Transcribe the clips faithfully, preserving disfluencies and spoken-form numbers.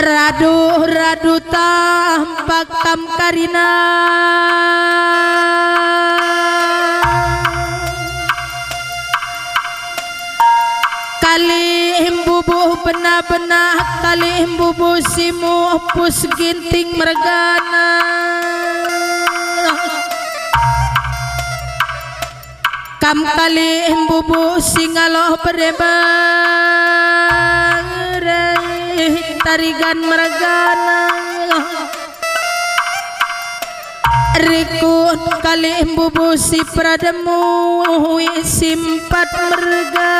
Radu-radu tampak kam karina. Kalih mbubuh bena-bena, kalih mbubuh si muhpus Ginting mergana. Kam kalih mbubuh si ngaloh bere-bere, Tarigan mergana. Rikut kalih mbubuh si perademu, si empat merga.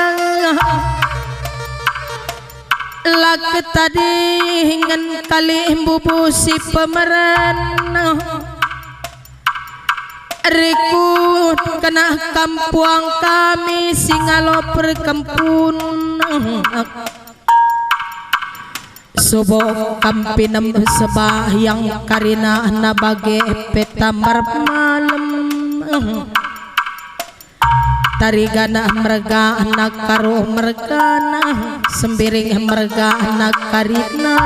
La ketadingen kalih mbubuh si pemeren. Rikut kena kampuang kami si ngalo perkempun. Subuk kam pinem sembahyang karina na bage pe tambar malem. Tarigana mergana, karuh mergana, sembiring mergana, karinana.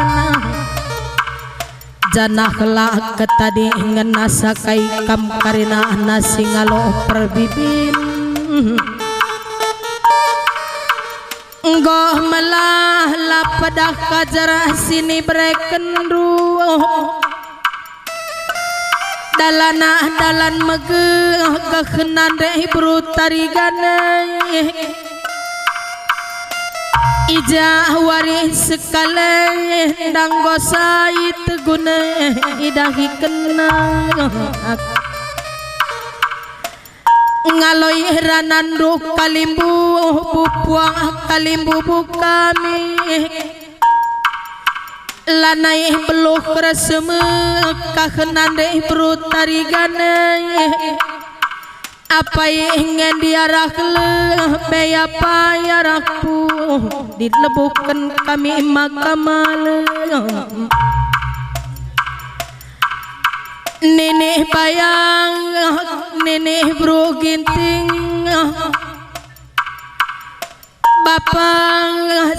Janah la ketadingen asa kai kam karina na si ngaloh perbibin. Enggo melah la pedah kajar si niberekenndu. Dalana dalan megeh gehna ndai beru Tarigana. I ja wari sekali ndanggo sai teguna idahikenna. Ngaloi ranandu kalimbubu, puang kalimbubu kami. Lanai beluh resem kahen ndai beru Tarigana. Apai ngendi arah lebe apai arah pudi lebuhken kami maka malem. Ninih bayang, ninih beru Ginting, bapa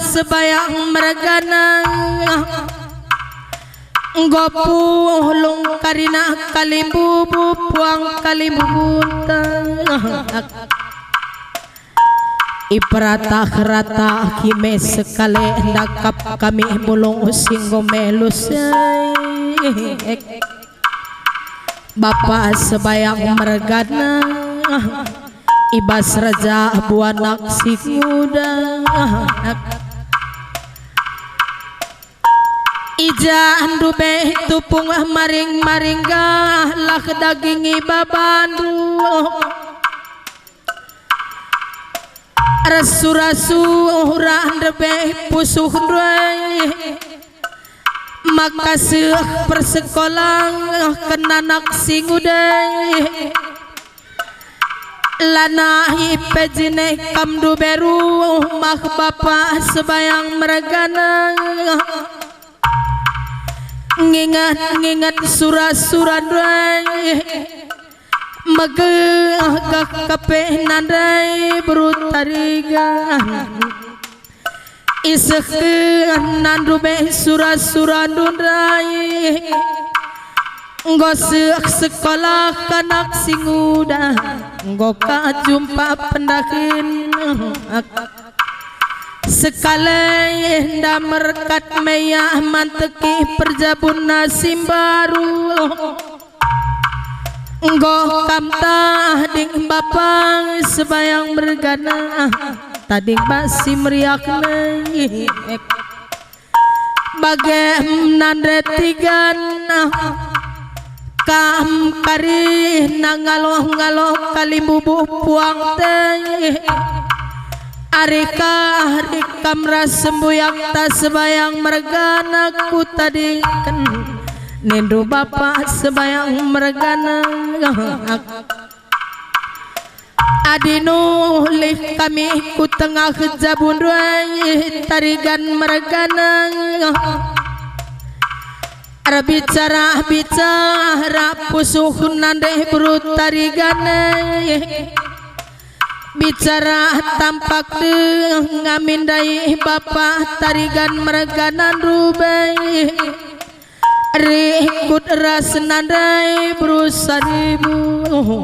sebayang mergana, enggo pulung karina kalimbubu, puang kalimbubunta. Iperatah-ratah kime sekali ndakap kami mulung si enggo melus. Bapa sebayang mergana, i bas raja buanak si nguda. I ja ndube tupung maring-maring, galah daging i babandu. Rasu-rasu ura ndebe pusuh ndai, maka seh persekolah kena anak si nguda. Lanai pe jine kam ndube rumah bapa sebayang mergana. Nginget-nginget sura-sura ndai, megegah kepe nandai beru Tarigan. Isehken nandu be sura-sura ndundai. Enggo seh sekolah kanak si nguda, enggo ka jumpa pendahin. Sekali enda merkat meyah manteki perjabunna si mbaru. Enggo kam tading bapa sebayang mergana, tading bas si meriah mek. Bage nande Tigan, kam karina ngaloh-ngaloh kalimbubu puang te. Ari-ari kam ras sembuyakta sebayang mergana kutadingken, nindu bapa sebayang mergana. Adi nulih kami ku tengah jabundu e Tarigan mergana, erbicara-bicara pusuh nande beru Tarigan e. Bicara tampak deh ngami ndai bapa Tarigan mergana ndube. Rikut ras nandai beru saribu.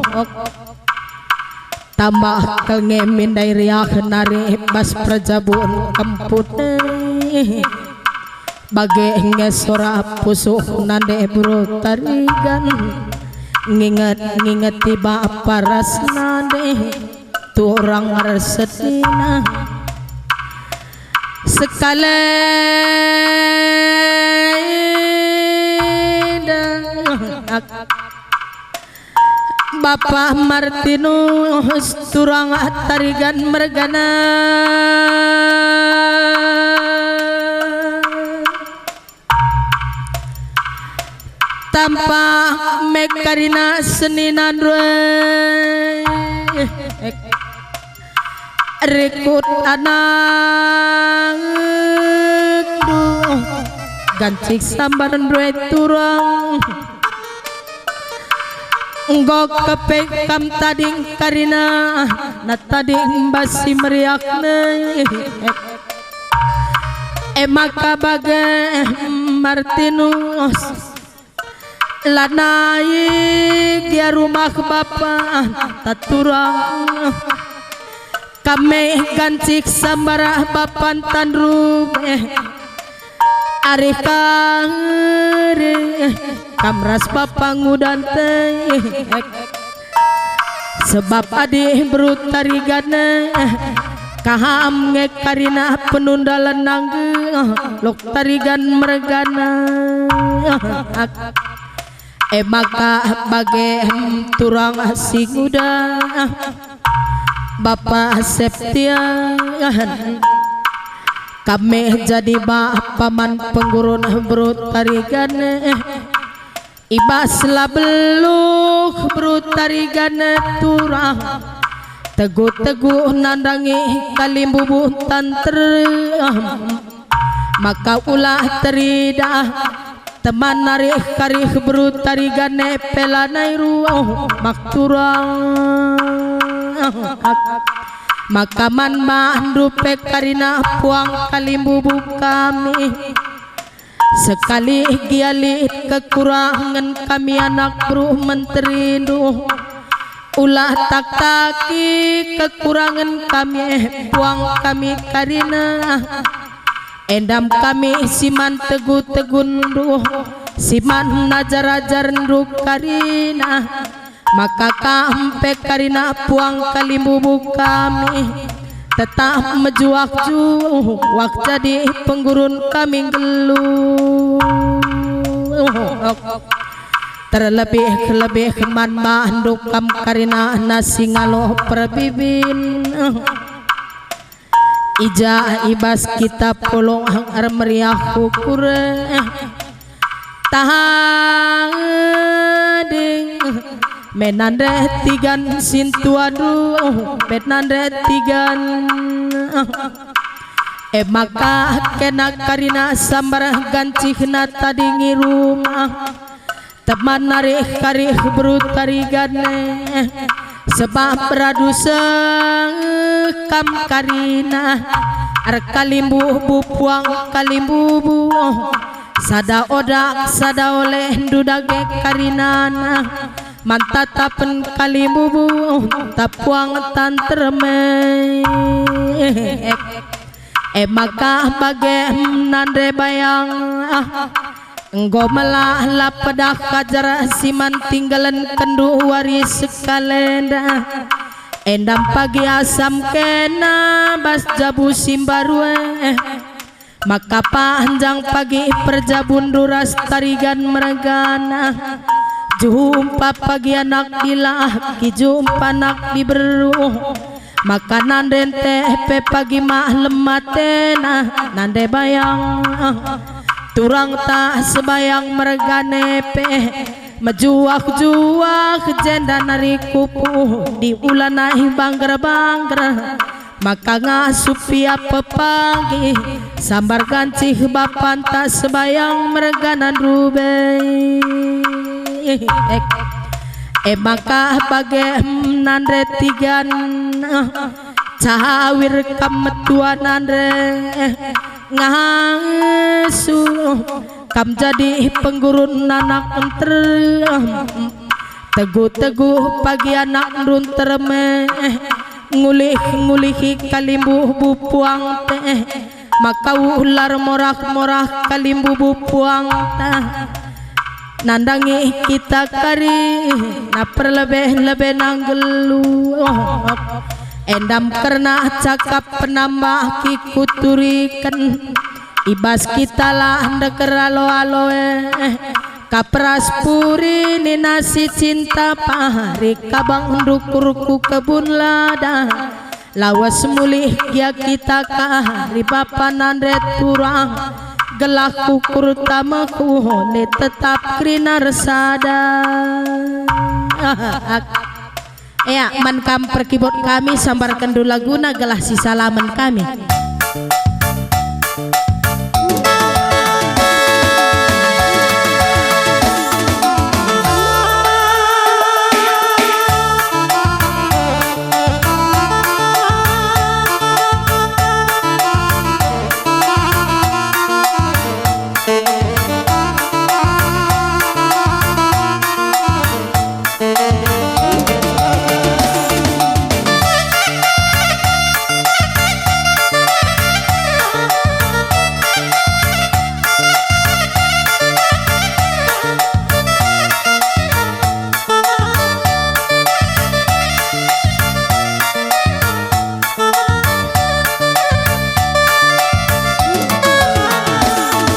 Tambah kal nge mindai riah nari bas perjabun kemput. Bage nge sora pusuh nande beru Tarigan. Nginget-ngingeti bapa ras nande turang ersedina. Sekali Bapa Martinus turang Tarigan mergana. Tampak me karina senina ndue. Rikut anakndu, gancih sambar ndue turang. Enggo kepe kam tading karina, na tading basi meriahna. E maka bage Martinus, lanai gia rumah bapa ta turang. Kam me gancih sambar bapa ta ndube. Ari kari kam ras bapa nguda nte. Sebab adi beru Tarigan e, kam nge karina penundalen nangge, Lok Tarigan mergana. E maka bage turang si nguda, Bapa Septian. Kam me jadi bapa man penggurun beru Tarigan e. I bas la beluh beru Tarigan e turang, teguh-teguh nandangi kalimbubu ta nterem. Maka ulah teridah teman arih-arih beru Tarigan e pe lanai ruah mak turang. Maka man bandu pe karina puang kalimbubu kami. Sekali gia lit kekurangen kami anak beru menterindu, ulah taktaki kekurangen kami, eh, puang kami karina. Endam kami si man tegu-tegundu, si man ajar-ajarndu karina. Maka kam pe karina puang kalimbubu kami, tetap mejuah-juah jadi penggurun kami nggeluh. Terlebih-lebih man bandu kam karina nasi ngalo perbibin. I ja i bas kitab Pulung ermeriah ukur, eh, tading, me nande tigan sintuadu, me nande tigan. E maka kena karina sambar gancihna tading i rumah. Teman arih-arih beru Tarigan e, sebab radu seh kam karina, erkalimbubu puang kalimbubu, sada odak sada olehndu dage karinana, man tatapen kalimbubu ta puang ta nterem e. E maka bage nande bayang, enggo melah la pedah ajar si man tinggalkenndu wari sekalenda. Endam pagi asam kena bas jabu si mbaru e. Maka panjang pagi perjabundu ras Tarigan mergana. Jumpa pagi anak dilaki, jumpa anak diberu. Maka nande nteh pe pagi mahlem atena, nande bayang. Turang ta sebayang mergana pe, mejuah-juah jenda nari kupu, diula nai bangger-bangger. Maka ngasup ia pe pagi, sambar gancih bapanta sebayang mergana ndube. E maka bage nande tigan, cawir kam metua nande ngasuh kam jadi penggurun anak nterem. Teguh-teguh pagi anak nterem, ngulih-ngulihi kalimbubu puangta, maka ular morah-morah kalimbubu puangta. Nandangi kita kari, na perlebe-lebe nggeluh. Endam kerna cakap penambah kikuturiken, i bas kita lah ndeger alo-alo e. Kapras puri nina si cinta pari kabang ndukur ku kebun lada. Lawes mulih gia kita kari bapa nande turang, gelah ukur tama kune tetap kerina ersada. Ea, man kam perkibot kami, sambarkenndu laguna gelah sisalamen kami.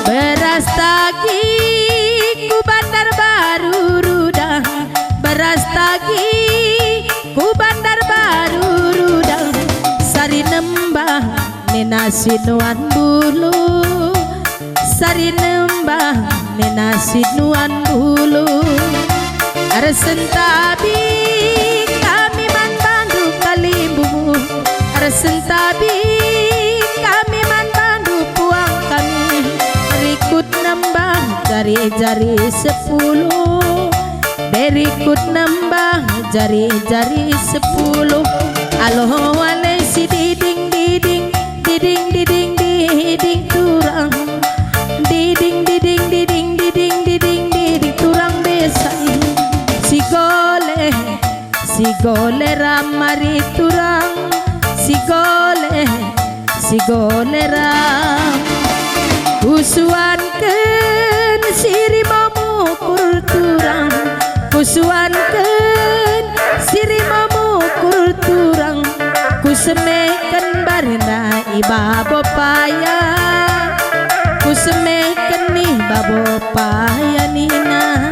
Beras tagi ku Bandarbaru rudang, beras tagi ku Bandarbaru rudang, sari nembah nina si nuan bulu, sari nembah nina si nuan bulu. Ersentabi kami man bandu kalimbubu, ersentabi kami man bandu puang kami. Rikut nembah jari-jari sepuluh, berikut nembah jari-jari sepuluh. Alo ale si diding-diding, diding-diding-diding turang. Diding-diding-diding-diding-diding-diding turang desa i. Si gole, si gole ram mari turang. Si gole, si gole ram. Kusuanken si rima mukur turang. Kusuanken si rima mukur turang. Kusemehken barenda i babo paya, kusemehken i babo paya nina.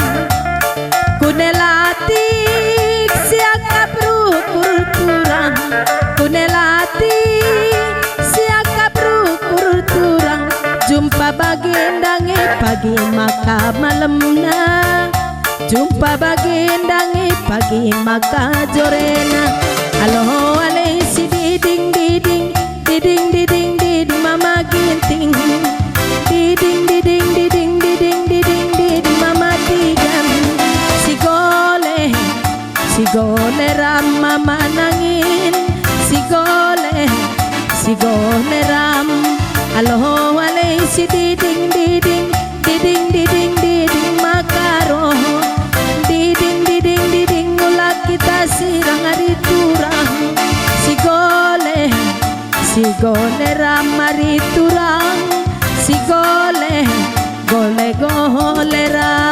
Kune latik siakap rukur turang, kune latik siakap rukur turang. Jumpa bagi ndangi pagi maka malemna. Jumpa bagi ndangi pagi maka jorena. Alo ale si diding-diding, diding-diding-diding Mama Ginting. Diding-diding-diding-diding-diding Mama Tigan. Si gole, si gole ram Mama Nangin. Si gole, si gole ram. Alo ale si diding-diding, diding-diding-diding maka roh. Diding-diding-diding ula kita sirang ari turang. Si gole, si gole ram ari turang. Si gole, gole-gole ram.